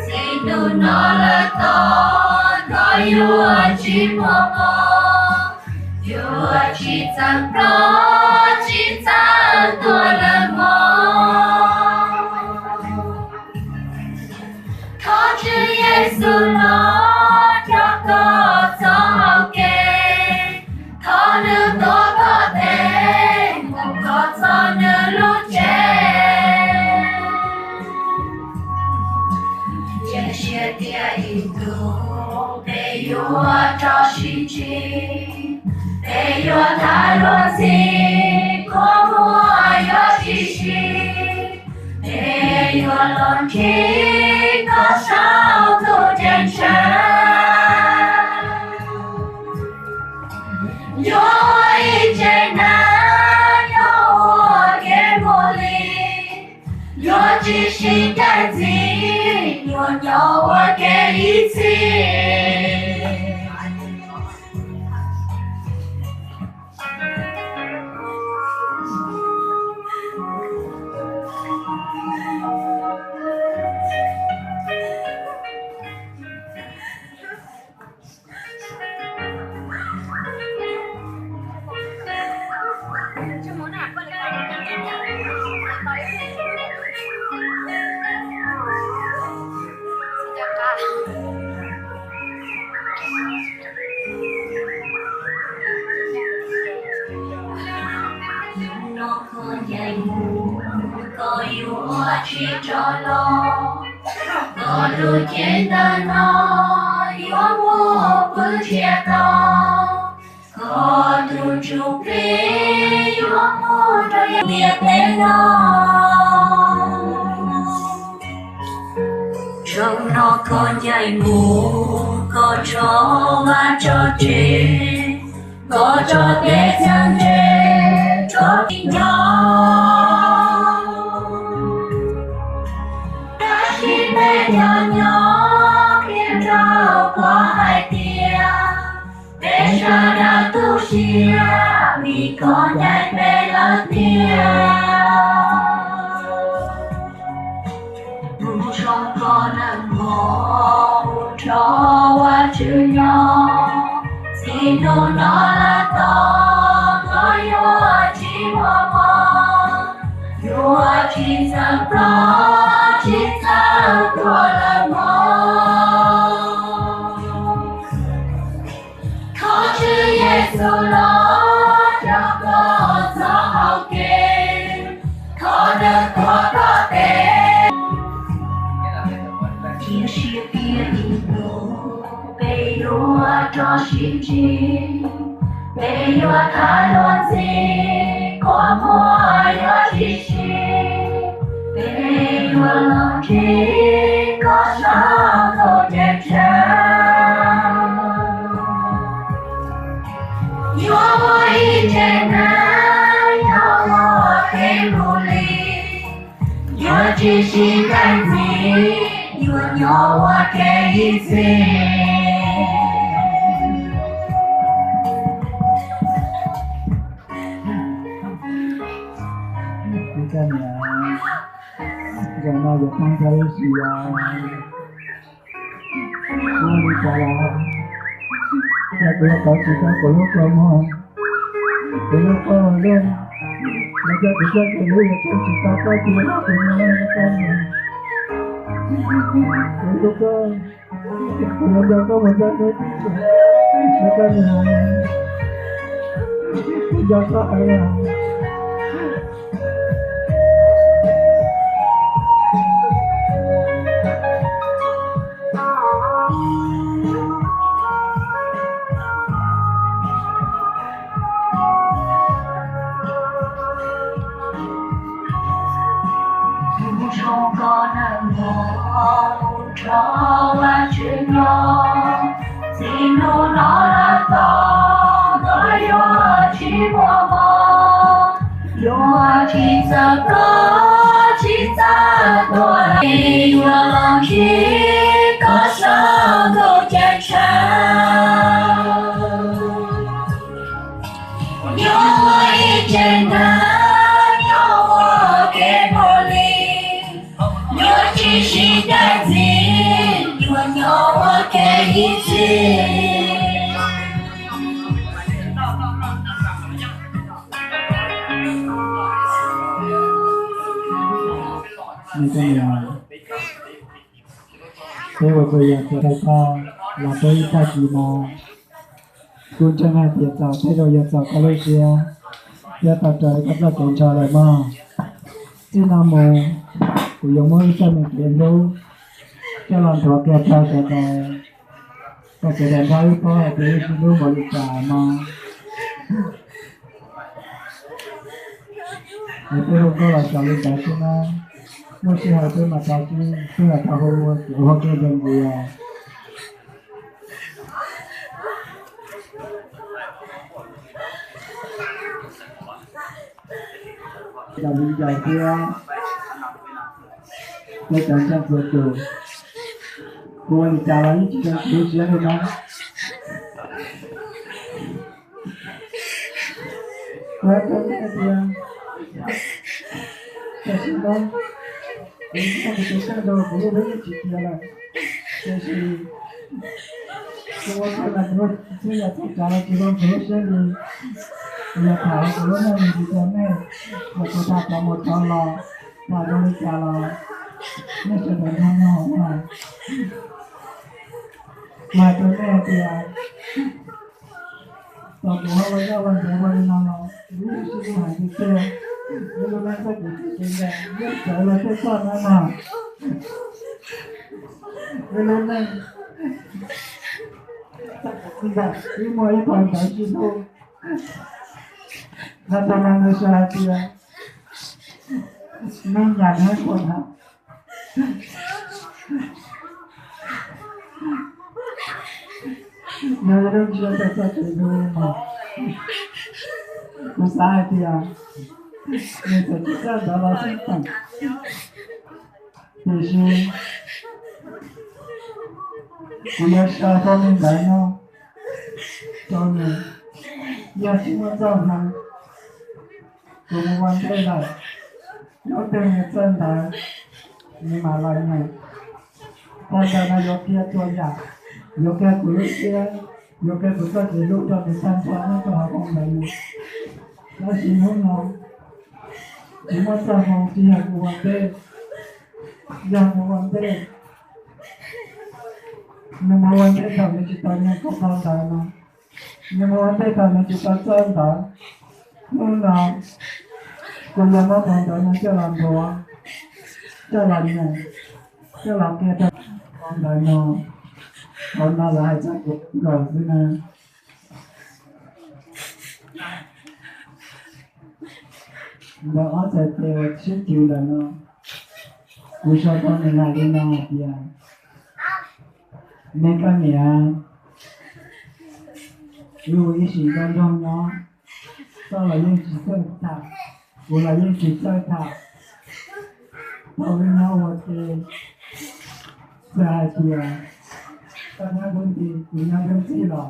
Txij hnub no lawm tod koj yuav tsis muaj mob, yuav tsis txawj ploj tsis txawj tuag lawm mog. Thov Tswv Yexus los coj koj txoj hau kev, thov nws tuav koj tes mus kho txog nws lub tsev. Cia siab tias ib ntus peb yuav rov sib ntsib, peb yuav tham luag ntxhi, qhov muag yuav tsis sib, peb yuav los nrhiav koj saum ntuj ceeb tsheej. Yuav ua ib tsev neeg, yuav ua kev mus li, yuav tsis sib ncaim ntxiv, yuav nyob ua ke ib txhis. Hnub no koj ncaim mus, koj yuav tsis rov los, koj lub cev ntawm no yuav muaj pw ntsiag to, koj tus ntsuj plig yuav mus rau yav ntiaj teb no. Zaum no koj ncaim mus, koj tso vaj tso tsev, koj tso tej txheeb ze rau tib nco. Tab sis peb cov nyob qhia rau koj hais tias peb sawv daws tu siab vim koj ncaim peb lawm tiag. Mus zoo koj nawb mog, mus nrog Vajtswv nyob, txij hnub no lawm tod koj yuav tsis muaj mob, yuav tsis txawj ploj tsis txawj tuag lawm mog. Thov Tswv Yexus los coj koj txoj hau kev, thov nws tuav koj tes. Cia siab tias ib ntus peb yuav rov sib ntsib, peb yuav tham luag ntxhi, qhov muag yuav tsis sib, peb yuav los nrhiav koj saum ntuj ceeb tsheej. Yuav ua ib tsev neeg, yuav ua kev mus li, yuav tsis sib ncaim ntxiv, yuav nyob ua ke ib txhis. Zaum no yuav poob tag ib sim os. Ua li cas los, yog kuv yuav tau tsis tau kuv lub kua muag, kuv lub kua muag lub, los coj kuv coj kuv lub yuav tau tsis tau koj cia kuv no koj niam. Kuv lub kua, kuv yuav nco koj mus txog hnub, koj niam, kuv nco koj heev. Mus zoo koj nawb mog. Rau Vajtswv nyob, txij hnub no lawm tod, koj yuav tsis muaj mob, yuav tsis txawj koj, tsis txawj tuag lawm, yuav los ntsib koj saum ntuj ceeb tsheej. Yuav ua ib tsev neeg, yuav ua kev puav leej, yuav tsis sib caij ntxiv, yuav nyob ua ke ib txhis. Peb ua txhua yam txhua tag tag los rau ib tag kis no. Kuv ntseeg hais tias txaus tej zaum yuav txaus koj lub siab thiab tau raws li koj txoj kev ntshaw lawm mog. Txij no mus, kuv yuav muab ib txoj me kev hlub coj los nthuav kiag rau sawv daws, kom sawv daws nrog wb paub hais tias wb sib hlub npaum li cas no. Es peb hu nkauj los xaus li ntawd xwb na. Muaj sij hawm peb mam rov qab, peb mam rov hu ua kev hu nkauj zoo ntxiv os. Yog li ntawd thiab, peb cov ntseeg txhua tus, kuv ua li cas los yeej tsis zoo kuv lub siab li na. Kuv hais rau nej tias, tam sim no kuv nco kuv tus kheej rau kuv lub hlwb yeej tsis tiav lawm, tiam sis kuv ua txhua yam kuv thiaj yam txhua tsav los tsis zoo kuv lub siab li. Kuv yog tham hauv kuv lub neej mus tsis tau nej, yog kuv tham tau mus tau los, tham zoo li cas los nej sawv daws nrog mloog mas. Kuv hais rau nej hais tias, thaum kuv ho ua yaj ua ntxwv ua li no los kuv yeej sib hlub hais tiag tiag. Wb lub neej txoj kev txij kev nkag yeej txawv los tej txoj na mas. Wb lub neej txoj kev txij nkag wb muaj ib qho ntawv sib hlub. Qhov ntawd mas nws suav hais tias, me nyuam nws ua ntawd, nws zoo siab rau txoj kev hlub mas. Kuv xav hais tias nws txawm tsis txawj ntawv los xij peem, tiam sis kuv yuav sau tau li ntawd no rau nws. Yog tsis muaj txoj hmoo, kuv mus ua ntej lawm, hnub twg nws txawj ntawv, nws mam los nyeem. Phau ntawv no yuav qhia txhua yam, yuav qhia kuv lub siab, yuav qhia kuv txoj kev hlub rau nws tag nrho nyob rau hauv phau ntawv no. Tab sis hnub no tsis muaj txoj hmoo, tsis yog kuv ua ntej, yog nws ua ntej. Nws mus ua ntej thaum nws tsis tau nyeem kuv phau ntawv no, nws mus ua ntej thaum nws tsis tau txawj ntawv. Hnub no kuv yuav muab phau ntawv no coj los nthuav, coj los nyeem, coj los qhia rau phau ntawv no. Phau no lawv hais txog kuv nkaus xwb na. Ntawm ob txhais tes uas sib cim ntawm no, kuv sau rau nws hais li no hais tias, me koj niam, wb ua ib sim nkauj nraug nyob, koj los yeej tsis txawj tham, kuv los yeej tsis txawj tham, tau wb nyob ua ke, txawm hais tias koj nyob hnub nti kuv nyob hnub txhij los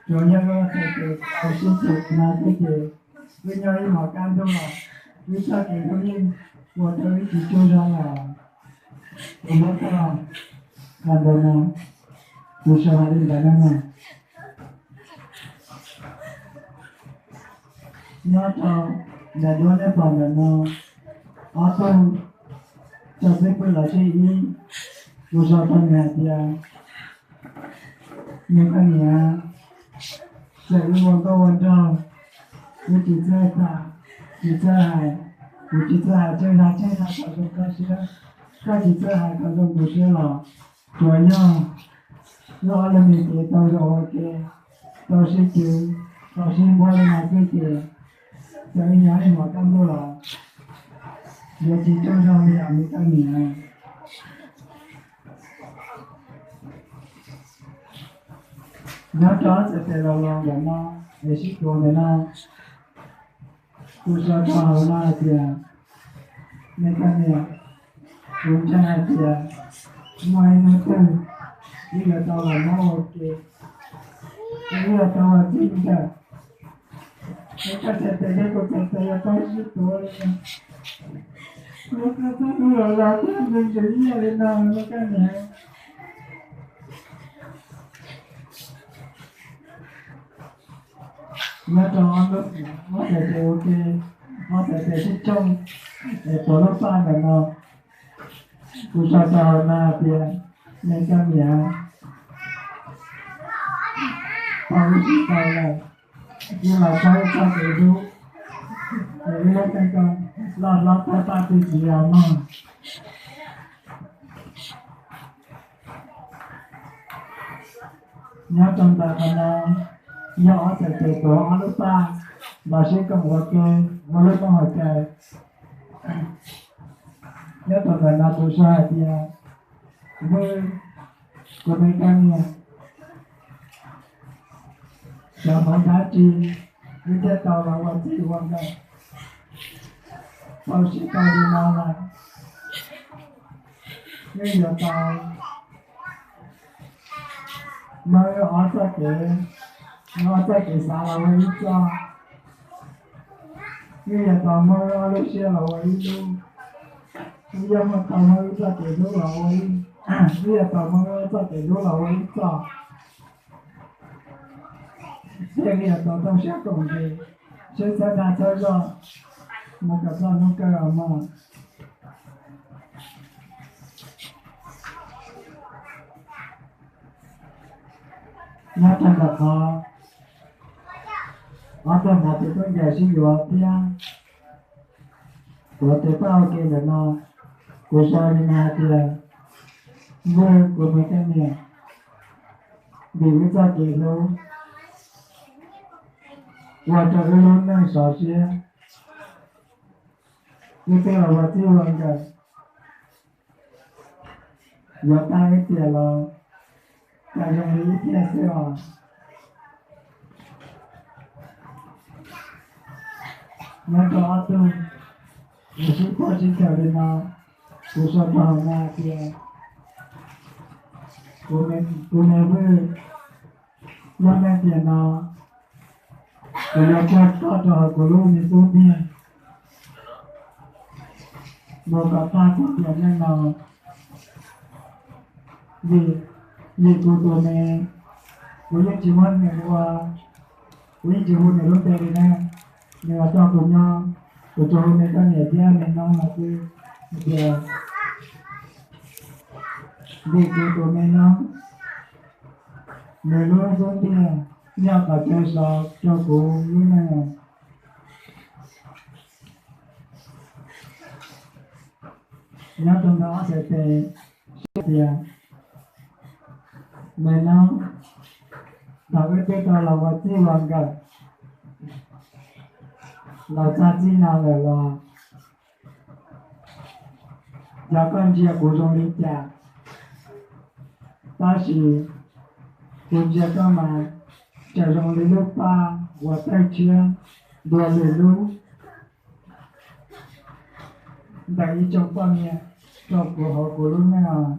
tsuas yog wb ob txhais tes tau sib cim no xwb ces wb nyob ib hmos kaj ntug los wb txoj kev hlub yeej ua rau wb tsis tsaug zog lawm. Kuv muab txog qhov ntawd no, kuv sau hais li ntawd no na. Nyob rau nram duab nej pom ntawm no, ob tug tso xib pwg los sib ib, kuv sau rau nws hais tias, me koj niam, txawm wb ua nkauj ua nraug, wb tsis txawj tham, tsis txawj hais, kuv tsis txawj hais tseeb tseeb kom zoo koj siab, koj tsis txawj hais kom zoo kuv siab los tsuas yog wb ob leeg nws ces tau zoo ua ke, tau sib cim, tau sib npuab li no xwb ces txawm wb nyob ib hmos kaj ntug los yuav tsis tsaug zog li os me koj niam. Nyob rau ob txhais tes los los ntawm no es sib tuav ntawm no, kuv sau rau hauv no hais tias, me koj niam, kuv ntseeg hais tias muaj ib hnub twg wb yuav tau los nyob ua ke, wb yuav tau ua txij nkawm. Es koj txhais tes thiab kuv txhais tes yuav tau sib tuav li no. Wb txhob ua los los thiab ntsws ntsws ib yam li no me koj niam. Nyob rau ob txhais tes ua ke, ob txhais tes sib tshooj es tuav lub paj ntawm no, kuv sau rau hauv no hais tias, me koj niam, tau wb sib tau lawm, wb los txog wb txoj kev hlub, es wb lub neej koj loj hlob tau paj txi txiv los mog. Nyob rau ntawm qhov no yog ob txhais tes tuav ob lub paj los sib koom ua ke ua lub rooj hauv cai. Nyob rau ntawm no kuv sau hais tias, Vwj, kuv me koj niam, xyov hauv dab tsi wb thiaj tau los ua txij ua nkawm tau sib tau li no lawm. Wb yuav tau muab wb ob txoj kev, wb ob txoj kev xav los ua ib txoj. Wb yuav tau muab wb ob lub siab los ua ib lub. Wb yuav muab tau muab wb txoj kev hlub los ua ib, wb yuav tau muab wb ob txoj kev hlub los ua ib txoj. Thiaj li yuav tau tau siab koom ntes, sib txhawb dag txhawb zog mus kom txog hnub kawg os mog. Nyob rau ntawm qhov ob tug hmov tus tub ncaws sib yuav thiab tuav tes paj ua ke ntawm no, kuv sau li no hais tias, Vwj, kuv me koj niam, vim wb txoj kev hlub ua rau wb lub neej sov siab, wb twb los ua txij ua nkawm, yuav tag ib tiam los cas zoo li ib tiam xwb os. Nyob rau ob tug uas sib pab sib kawm li no, kuv sau rau hauv no hais tias, kuv me Vwj, lub neej tiam no kuv yuav coj koj rau hauv kuv lub me xub ntiag mus kom tag kuv tiam neej no. Vim, vim kuv tus me, kuv yeej tsis muab nws ua, kuv yeej tsis hu nws lub npe li na. Nws los coj kuv nyob, kuv tsuas hu me koj niam thiab me noob no xwb. Hais tias vim kuv tus me noob, nws lub xub ntiag yog qhov chaw sov rau kuv lub neej. Nyob rau ntawm ob txhais tes sau tias, me noob, thaum wb twb tau los ua txij ua nkawm los txog txij no lawm los, yog koj ntsia kuv zoo li cas, tab sis kuv ntsia koj mas tseem zoo li lub paj uas tawg tshiab dua lwm lub ntawm ib tsoom poj niam rau kuv hauv kuv lub neej os.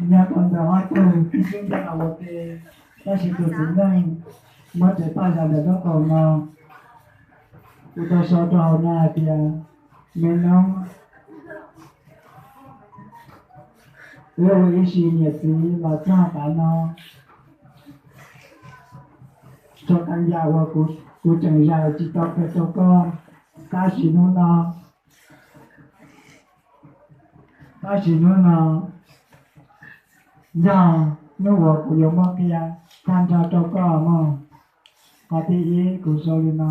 Nyob rau ntawm ob tug tib tub ncaws ua ke, tab sis tus txiv neej muab tes paj zom ntawm lub qaum no, kuv tau sau rau hauv no hais tias, me noob, wb ua ib sim niam txiv los txog tav no, txog qee yam uas kuv tseem zais tsis tau qhia rau koj, tab sis hnub no, tab sis hnub no yog hnub uas kuv yuav muab qhia tag nrho rau koj mog. Qhov thib ib kuv sau li no,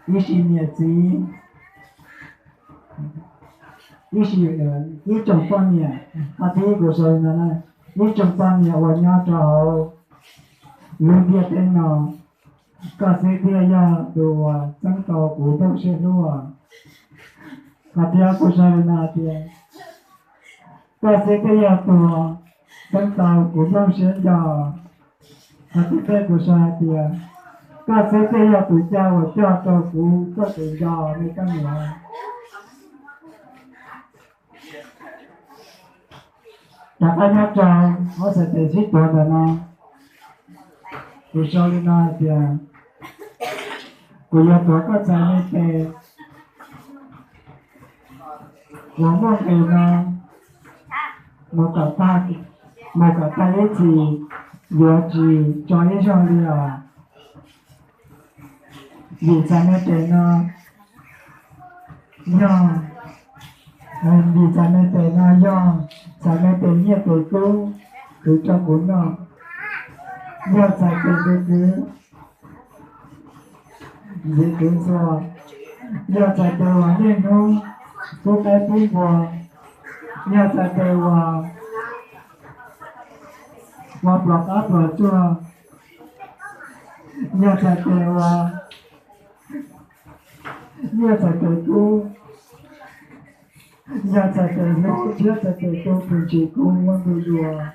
ib sim niam txiv, ib sim, ib tsoom poj niam, qhov thib ib kuv sau li no na, ib tsoom poj niam uas nyob rau hauv lub ntiaj teb no, koj xwb thiaj yog tus uas txeeb tau kuv nplooj siab hlub. Hais tias kuv sau li no hais tias, koj xwb thiaj yog tus teev tau kuv nplooj siab nco. Hais tias kuv sau hais tias, koj xwb thiaj yog tus ca uas coj rau kuv txoj kev nco me koj niam. Rov qab nyob rau ob txhais tes sib tuav ntawm no, kuv sau li no hais tias, kuv yuav tuav koj txhais me tes uas muaj nqis no mus kom tag, mus kom tag ib txhis, yuav tsis tso ib zaug li os. Vim txhais me tes no yog, vim txhais me tes no yog txhais me tes nyiaj tes kub khwv rau kuv noj, yog txhais tes tus kwv ntxiv kwv ntxuag, yog txhais tes uas niaj hnub pub qaib pub npua, yog txhais tes uas ua pluas qab pluas tsuag, yog txhais tes uas, yog txhais tes kub, yog txhais tes hlub thiab txhais tes tu tus tsis kub muab ntu zus.